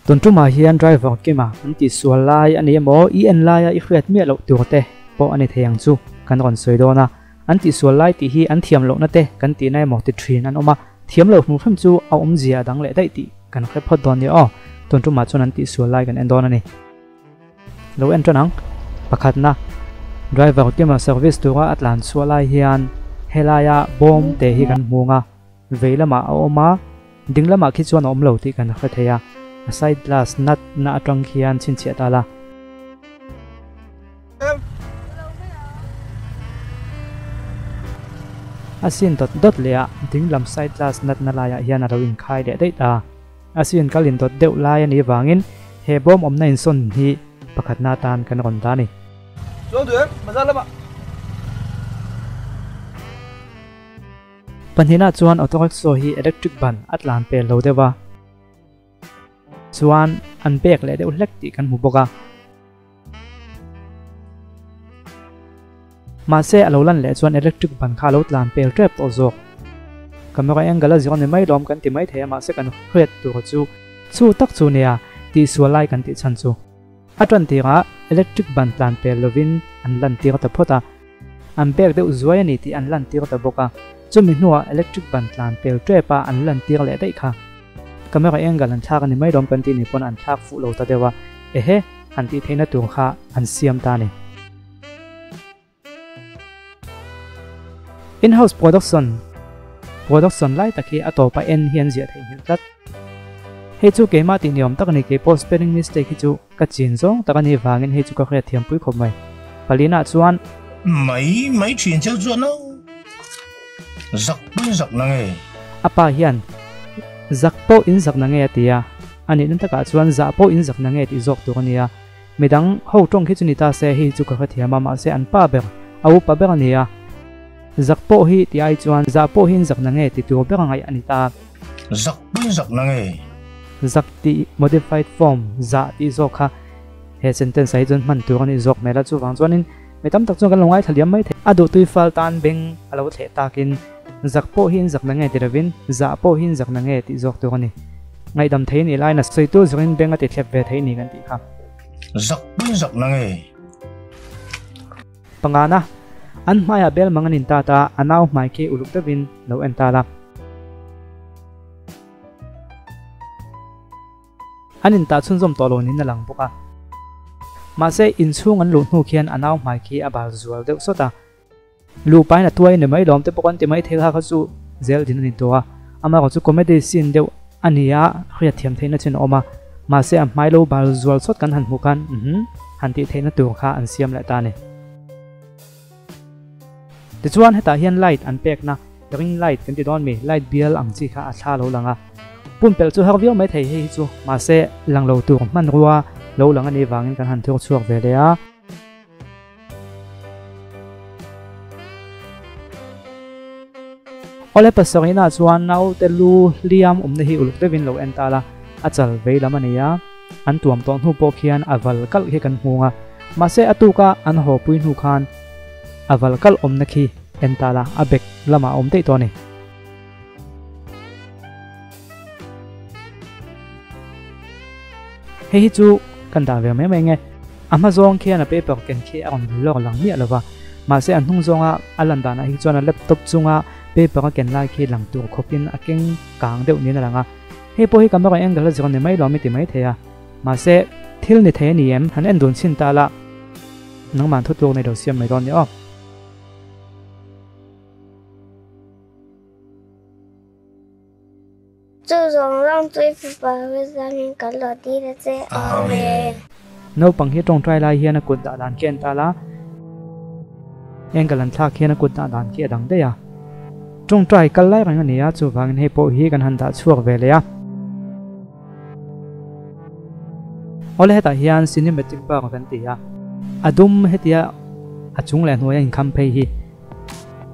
Tun tumah hian driver Kima an tihsual lai a ni emaw i en laia i hriat miah loh tur te pawh a ni thei ang chu kan rawn sawi dawn a. An tihsual lai tih hi an thiam lohna te kan tihna emaw ti thin an awm a, thiam loh hmuh hrim chu a awmzia a dang leh daih tih kan hre phawt dawn nia aw. Tun tumah chuan an tihsual lai kan en dawn a ni. Lo en tan ang. Pakhatna, driver Kima service tura a tlan chhuah lai hian helaia bawm te hi kan hmu ang a. Vei lamah a awm a, ding lamah khi chuan a awm lo tih kan hre thei a, a side glass nut na atang khian chhinchhiah ta la. A sin dawt dawt leh a, ding lam side glass nut na laiah hian a lo inkhai leh daih ta. A sin kal indawt deuh lai a nih vangin he bawm awmna insawn hi pakhatna atan kan rawn dah a ni. Chuang duh em? Bazar lamah. Pahnihna chuan auto rickshaw hi electric ban a tlan pel lo deuh a, chuan an bek leh deuh hlek tih kan hmu bawk a. Mahse a lo lan leh chuan electric ban kha a lo tlan pel tep tawh zawk. Camera angle a zir ni mai lawm kan ti mai thei a mahse kan hriat tur chu chu tak chu nia tihsual lai kan tih chhan chu. A tan tirah electric ban tlan pel lovin an lan tir ta phawt a. An bek deuh zuai a ni tih an lantir ta bawk a, chumi hnuah electric ban tlan pel tep a an lantir leh daih kha. Camera angle an thlak a ni mai lawm kan tih ni pawn an thlak fuh lo ta deuh a, ehe han tih theihna tur kha an siam ta a ni. In-house production Production lai tak hi a tawpa en hi an ziah theihnghilh tlat. Hei chu keimah tih niawm tak a ni, keipawh spelling mistake hi chu Ka chin zawng tak a nih vangin hei chu ka hriat thiampui khawp mai. Palina chuan. Mai mai thin cheu chuan o. Zak pawhin zak na nge? A pa hian zak pawh in zak na nge a ti a. A nihna takah chuan zah pawh in zak na nge tih zawk tur a nia. Midang ho tawng khi chu ni ta se hei chu ka hrethiam a mahse an pa ber, a upa ber a ni a. Zak pawh hi tih ai chuan zah pawh hi in zak na nge ti tur ber a ngaih a ni ta. Zak pawhin zak na nge? Zak tih modified form zah tih zawk kha he sentence ah hi chuan hman tur a nih zawk hmel a, chuvang chuanin mi tam tak chuan kan lo ngaithla liam mai thei. A duhtui fal tan beng a lo thleh takin zak pawh hi in zak na nge ti lovin zah pawh hi in zak na nge tih zawk tur a ni. Ngaihdam thei nih lain a sawitu zawkin beng a ti thlep ve thei ni kan tih kha. Zak pawhin zak na nge? Pangana, an hmaiah bel mang an intat a, a nau hmai khi uluk deuhin lo en ta la. An intah chhunzawm tawh lo niin a lang bawk a. Mahse, inchhung an luh hnu khian a nau hmai khi a bal zual deuh sawt a. Luh pahin a tuai ni mai lawm te pawh an ti mai thei kha kha chu zel din a ni tawh a. Amaherawhchu chu comedy scene deuh a ni a, hriat thiam theihna chin a awm a. Mahse, a hmai lo bal zual sawt kan han hmuh khan mhm han tih theihna tur kha an siam leh ta a ni. Tichuan hetah hian light an pekna ring light kan ti dawn mi, light bial ang chi kha a thla lo lang a. Pumpelh chu har viau mai thei hei hi chu, mahse lang lo tur hmanrua lo lang a nih vangin kan han thur chhuak ve leh a. Awle pasarihna chuan naute lu hliam awmna hi uluk deuhin lo en ta la, a chal vei lam a ni a, an tuam tawh hnu pawh khian a val kalh khi kan hmung a, mahse a tuka an haw pui hnu khan a val kalh awmna khi en ta la, a bek lamah a awm daih tawh a ni. Hei hi chu kan dah ve mai mai nge. A hma zawng khian a paper ken khi a rawn lawk lang miah lova, mahse a hnung zawnga a lan danah hi chuan a laptop chunga paper a ken lai khi lang tur khawpin a keng kang deuh niin a lang a. Hei pawh hi camera angle a zir ni mai lo mi ti mai thei a, mahse thil ni thei a ni em? Han en dun chhin ta la, nangmah thutluk nei lo siam mai dawn ni aw. Chu zawng zawng chu i fapa Rizalin kan lo dil a che. Amen. Naupang hi tawngtai lai hian a kut dah dan khi a en ta la, angle an thlak hian a kut dah dan khi a dang daih a. Tawngtai kal lai reng a ni a, chuvangin hei pawh hi kan han dah chhuak ve leh a. Awle hetah hian cinematic park kan ti a, a dum hetia a chung leh hnuai a inkham phei hi.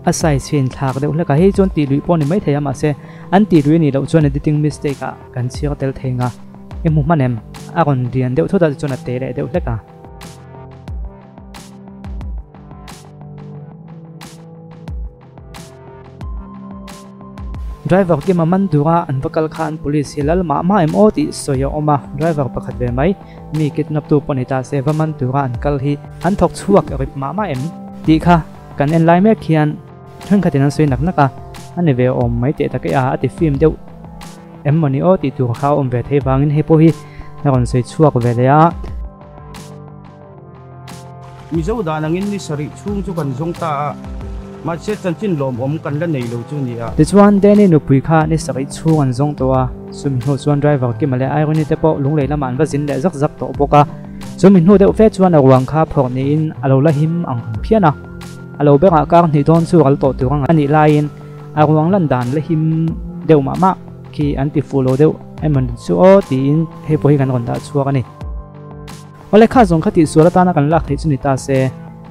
A size hi inthlak deuh hlek a, hei chuan tih luih pawh a ni maithei a mahse an tih luih a nih loh chuan editing mistake ah kan chhiar tel thei nga i hmu hman em? A rawn lian deuh thut a tichuan a te leh deuh hlek a. Driver Kima man tura an va kal khan police hi lal mah mah em aw tih sawi a awm a, driver pakhat ve mai mi kidnap tu pawh ni ta se va man tura an kal hi an thawk chhuak rip mah mah em tih kha kan en lai mek hian thenkhatin an sawi nak nak a, a ni ve awm mai teh tak e a, a ti film deuh em maw ni aw tih tur kha a awm ve thei vangin hei pawh hi a rawn sawi chhuak ve leh a. Mizo dan angin ni sarih chhung chu kan zawng ta a, mahse chanchin lawmawm kan la nei lo chu ni a. Tichuan, Danny nupui kha ni sarih chhung an zawng tawh a, chumi hnu chuan driver Kima leh Irene te pawh lunglei lamah an va zin leh zak zak tawh bawk a. Chumi hnu deuh fe chuan a ruang kha phawrh niin a lo la him ang ang phian a. A lo berah kar hnih dawn chu ral tawh tur a nih laiin a ruang lan dan la him deuh mah mah khi an ti fuh lo deuh emaw ni chu aw tiin hei pawh hi kan rawn dah chhuak a ni. Awle kha zawng kha tihsual atana kan lak theih chu ni ta se.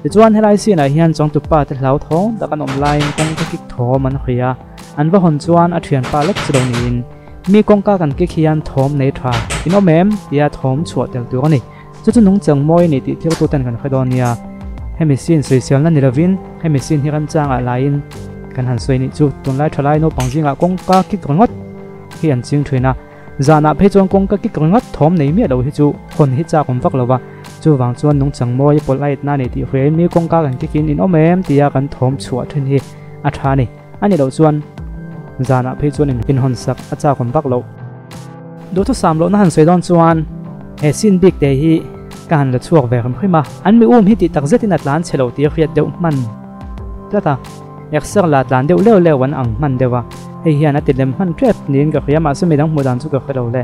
Tichuan helai scene ah hian chawngtupa te hlauthawng tak an awm laiin kawngka kik thawm an hawi a, an va hawn chuan a thianpa lek chu lo niin mi kawngka kan kik hian thawm nei tha in awm em tia thawm chhuah tel tur a ni. Chu chu nungchang mawi a ni tih thil tuten kan hre dawn nia. Hemi scene sawiselna ni lovin hemi scene hi remchangah laiin kan han sawi nih chu tunlai thalai naupang zingah kawngka kik ringawt hi an ching thin a. Zanah phei chuan kawngka kik ringawt thawm nei miah lo hi chu hawn hi chak awm vak lo va, chuvang chuan nungchang mawi pawlh a itna nei tih hriain mi kawngka kan kikin in awm em tia kan thawm chhuah thin hi a tha a ni. A ni loh chuan zanah phei chuan inhawn sak a chak awm vak loh. Duhthusam lohna han sawi dawn chuan he scene bik te hi ka han la chhuak ve hrim hrim a, an mi um hi tih tak zetin a tlan chhe lo tih a hriat deuh hman tlat a. Exer la tlan deuh leuh leuh an ang hman deuh a, hei hian a ti lem hman tep niin ka hria mahse midang hmuh dan chu ka hre lo le.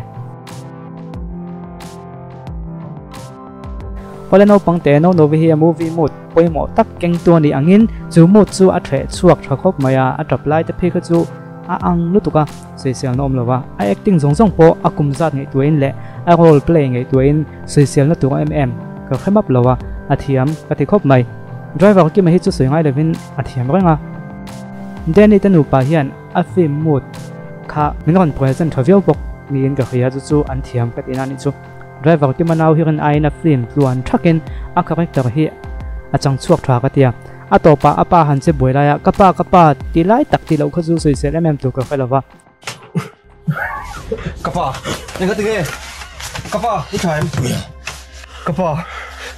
Awle naupang te no novi hi a movie mood pawimawh tak kengtu a nih angin chu mood chu a theh chhuak tha khawp mai a, a tap lai te phei kha chu a ang lutuk a, sawiselna awm lo va, a acting zawng zawng pawh a kum zat ngaihtuahin leh a role play ngaihtuahin sawiselna tur em em ka hre map lo a, a thiam ka ti khawp mai. Driver Kima hi chu sawi ngai lovin a thiam reng a. Danny te nupa hian a film mood kha min rawn present tha viau bawk niin ka hria chu chu an thiam ka tihna anih chu. Driver Kima nau hi rin aiin a film tluan thakin a character hi a chang chhuak tha ka tia. A tawpah a pa han che buai laia ka pa ka pa ti lai tak tih loh kha chu sawisel em em tur ka hre lova. Ka pa, eng ka ti nge? Ka pa, i tha em? Ka pa,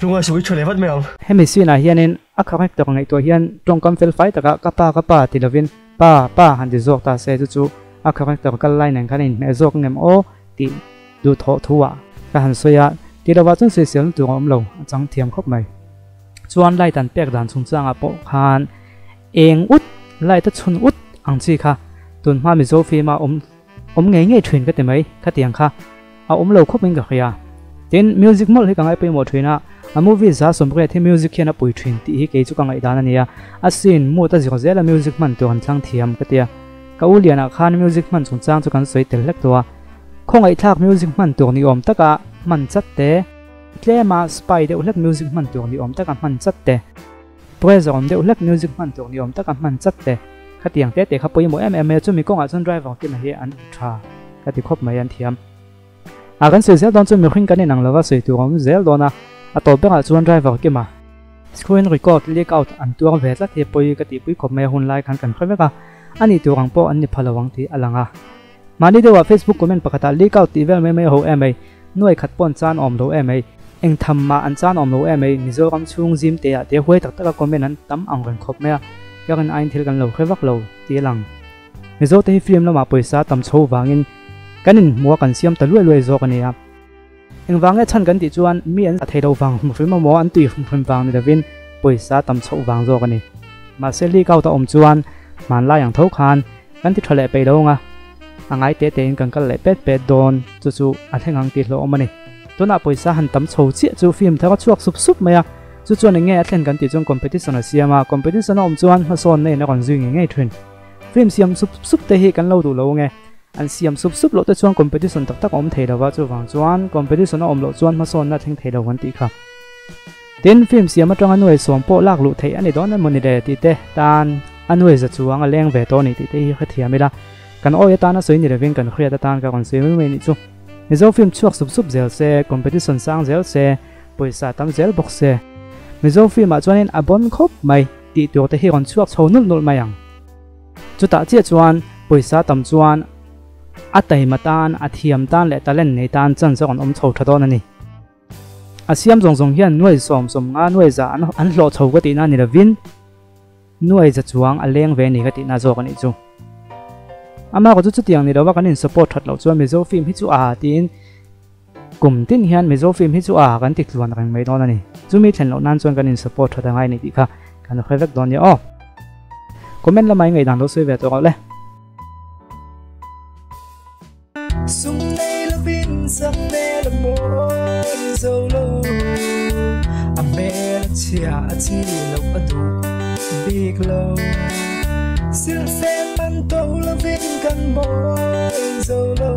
lungngai suh i tha leh vat mai ang. Hemi scene ah hianin a character ngaihtuah hian tawngkam fel fai takah ka pa ka pa ti lovin pa pa han ti zawk ta se chu chu a character kal lai nen khan a inhmeh zawk ngem aw tih duhthawh thu ah ka han sawi a, ti lovah chuan sawiselna tur a awm lo, a chang thiam khawp mai. Chuan light an pek dan chungchangah pawh khan Eng ut, light a chhun ut ang chi kha tunhma Mizo film a awm awm ngei ngei thin ka ti mai, khatiang kha a awm lo khawp in ka hria. Tin, music mawlh hi ka ngai pawimawh thin a, a movie za sawmriat hi music hian a pui thin tih hi kei chu ka ngaihdan a nia, a scene, mood a zir zel a music hman tur an thlang thiam ka tia. Ka u Lianah khan music hman chungchang chu kan sawi tel hlek tawh a, khawngaihthlak music hman tur ni awm taka hman chat te, tlema spy deuh hlek music hman tur ni awm taka hman chat te, Pressure awm deuh hlek music hman tur ni awm taka hman chat te khatiang te te kha pawimawh em em mai a chumi kawngah chuan driver te hi an tha ka ti khawp mai an thiam a kan sawi zel dawn chu mihring kan inang lova sawi tur a awm zel dawn a a tawp berah chuan driver kima screen record leak out an tuar ve tlat hi pawi ka tihpui khawp mai a hun lai khan kan hre vek a a nih tur ang pawh an ni pha lo ang tih a lang a mahni deuhah facebook comment pakhatah leak out tih vel mai mai a ho em mai Nuai khat pawh an chan awm lo em mai. Eng tham mah an chan awm lo em mai. Mizoram chhung zim te ah te huai tak tak a comment an tam ang reng khawp mai a. Ka rin aiin thil kan lo hre vak lo ti a lang. Mizo te hi film lamah pawisa tam chho vangin kan inhmuh a kan siam ta luai luai zawk a nia. Engvang nge chhan kan tih chuan mi an thei lo vang hrim hrim emaw an tui hrim hrim vang ni lovin pawisa tam chhoh vang zawk a ni. Mahse leak out a awm chuan hmanlai ang tho khan Kan ti tha leh peih lo ang a, a ngai te tein kan kal leh pet pet dawn, chu chu a thleng ang tih hlauhawm a ni. Tunah pawisa han tam chho chiah chu film thar a chhuak sup sup mai a, chu chuan eng nge a thlen kan tih chuan competition a siam a, competition a awm chuan hmasawnna in a rawn zui ngei ngei thin. Film siam sup sup te hi kan lo duh lo ang e, an siam sup sup loh te chuan competition tak tak a awm thei lo va, chuvang chuan competition a awm loh chuan hmasawnna a thleng thei lo kan tih kha. Tin, film siam atanga nuai sawm pawh lak luh theih a ni dawn emaw ni le tih te tan a nuai za chuang a leng ve tawh a ni tih te hi hrethiam ila, kan awi atana sawi ni lovin kan hriat atan ka rawn sawi mai mai nih chu. Mizo film chhuak sup sup zel se, competition sang zel se, pawisa tam zel bawk se. Mizo film ah chuanin a bon khawp mai tih tur te hi rawn chhuak chho nulh nulh mai ang. Chutah chiah chuan Pawisa tam chuan a taima tan, a thiam tan leh talent nei tan chance a rawn awm chho tha dawn a ni. A siam zawng zawng hian nuai sawm sawm nga nuai za an hlawh chho ka tihna ni lovin nuai za chuang a leng ve a ni ka tihna zawk a nih chu. Amah erawh chu chutiang ni lova kan in support that loh chuan Mizo film hi chu a tiin kum tin hian Mizo film hi chu a kan ti tluan reng mai dawn a ni. Chumi thlen loh nan chuan kan in support that a ngai a ni tih kha kan hre vek dawn nia aw. Comment lamah i ngaihdan lo sawi ve tawh rawh le. Sum nei lovin sak hmel a mawi zo lo, a hmel a chhia a chi loh a duh bik lo. Silhfen man to lovin kan mawi zo lo.